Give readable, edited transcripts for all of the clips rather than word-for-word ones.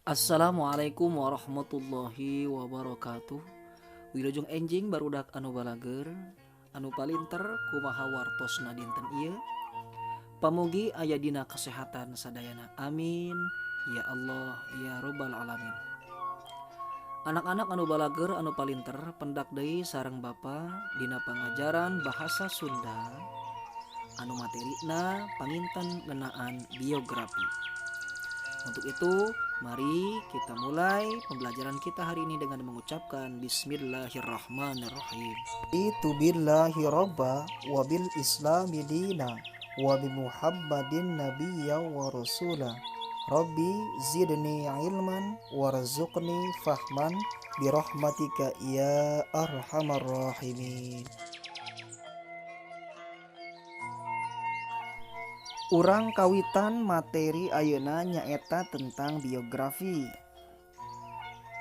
Assalamualaikum warahmatullahi wabarakatuh. Wilujeng enjing barudak anu balageur, anu palinter, kumaha wartosna dinten ieu? Pamugi aya dina kasehatan sadayana. Amin ya Allah ya robbal alamin. Anak-anak anu balageur, anu palinter, pendak deui sareng Bapa dina pangajaran bahasa Sunda anu materina panginten ngeunaan biografi. Untuk itu, mari kita mulai pembelajaran kita hari ini dengan mengucapkan bismillahirrahmanirrahim. Itu billahi robba wa bil islami dina wa bi muhammadin nabiyya wa rasula. Rabbi zidni ilman warzuqni fahman bi rahmatika ya arhamar rahimin. Urang kawitan materi ayeuna nyaeta tentang biografi.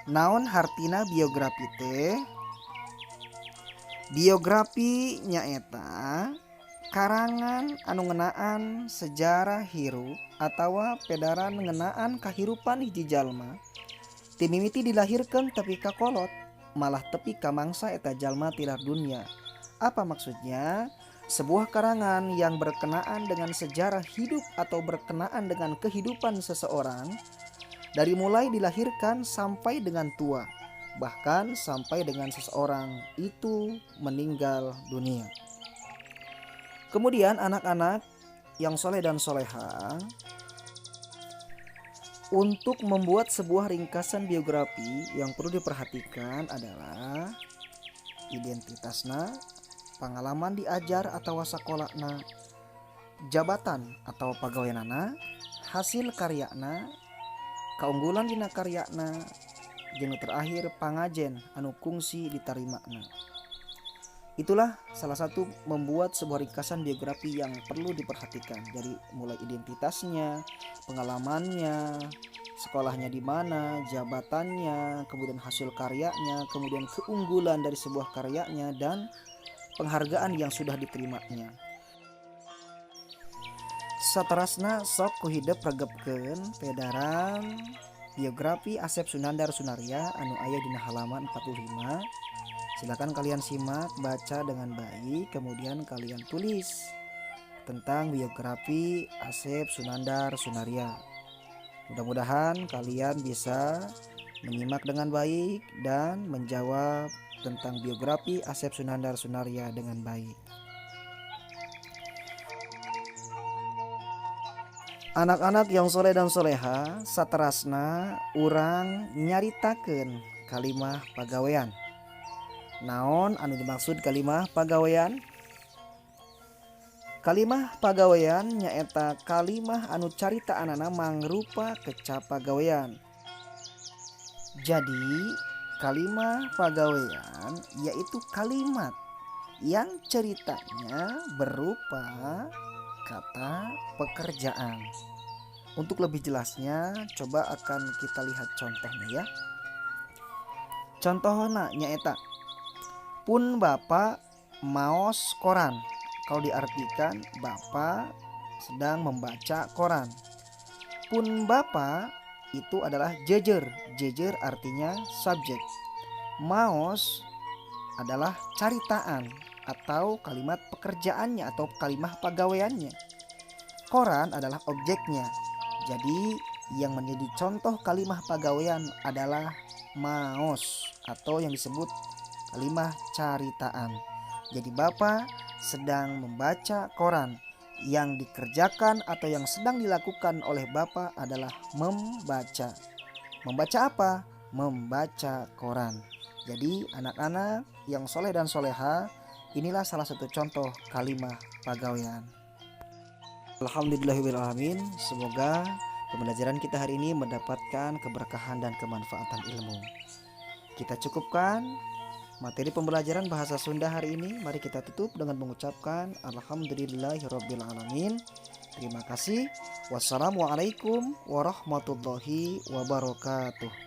Naon hartina biografi teh? Biografi nyaeta karangan anu ngeunaan sejarah hirup atawa pedaran ngeunaan kahirupan hiji jalma ti mimiti dilahirkeun tepi ka kolot, malah tepi ka mangsa eta jalma tilar dunya. Apa maksudnya? Sebuah karangan yang berkenaan dengan sejarah hidup atau berkenaan dengan kehidupan seseorang dari mulai dilahirkan sampai dengan tua, bahkan sampai dengan seseorang itu meninggal dunia. Kemudian, anak-anak yang soleh dan soleha, untuk membuat sebuah ringkasan biografi yang perlu diperhatikan adalah identitasna, pengalaman diajar atau sakolana, jabatan atau pagaweanana, hasil karyana, keunggulan dina karyana, jeung nu terakhir pangajen anu kungsi ditarimana. Itulah salah satu membuat sebuah ringkasan biografi yang perlu diperhatikan. Jadi mulai identitasnya, pengalamannya, sekolahnya di mana, jabatannya, kemudian hasil karyanya, kemudian keunggulan dari sebuah karyanya, dan penghargaan yang sudah diterimanya. Saterasna, sok ku hidep regepkeun pedaran biografi Asep Sunandar Sunarya anu aya dina halaman 45. Silakan kalian simak, baca dengan baik, kemudian kalian tulis tentang biografi Asep Sunandar Sunarya. Mudah-mudahan kalian bisa menyimak dengan baik dan menjawab tentang biografi Asep Sunandar Sunarya dengan baik. Anak-anak yang soleh dan soleha, saterasna urang nyaritakeun kalimah pagawean. Naon anu dimaksud kalimah pagawean? Kalimah pagawean nyaeta kalimah anu caritaanana mangrupa kecap pagawean. Jadi kalimah pagawean yaitu kalimat yang ceritanya berupa kata pekerjaan. Untuk lebih jelasnya, coba akan kita lihat contohnya ya. Contohnya nyaeta pun bapak maos koran. Kalau diartikan, bapak sedang membaca koran. Pun bapak itu adalah jejer. Jejer artinya subjek. Maos adalah caritaan atau kalimat pekerjaannya atau kalimah pagaweannya. Koran adalah objeknya. Jadi yang menjadi contoh kalimah pagawean adalah maos atau yang disebut kalimah caritaan. Jadi bapak sedang membaca koran. Yang dikerjakan atau yang sedang dilakukan oleh bapak adalah membaca. Membaca apa? Membaca koran. Jadi anak-anak yang soleh dan soleha, inilah salah satu contoh kalimah pagawean. Alhamdulillahirabbil. Semoga pembelajaran kita hari ini mendapatkan keberkahan dan kemanfaatan ilmu. Kita cukupkan materi pembelajaran bahasa Sunda hari ini. Mari kita tutup dengan mengucapkan alhamdulillahirabbil alamin. Terima kasih. Wassalamualaikum warahmatullahi wabarakatuh.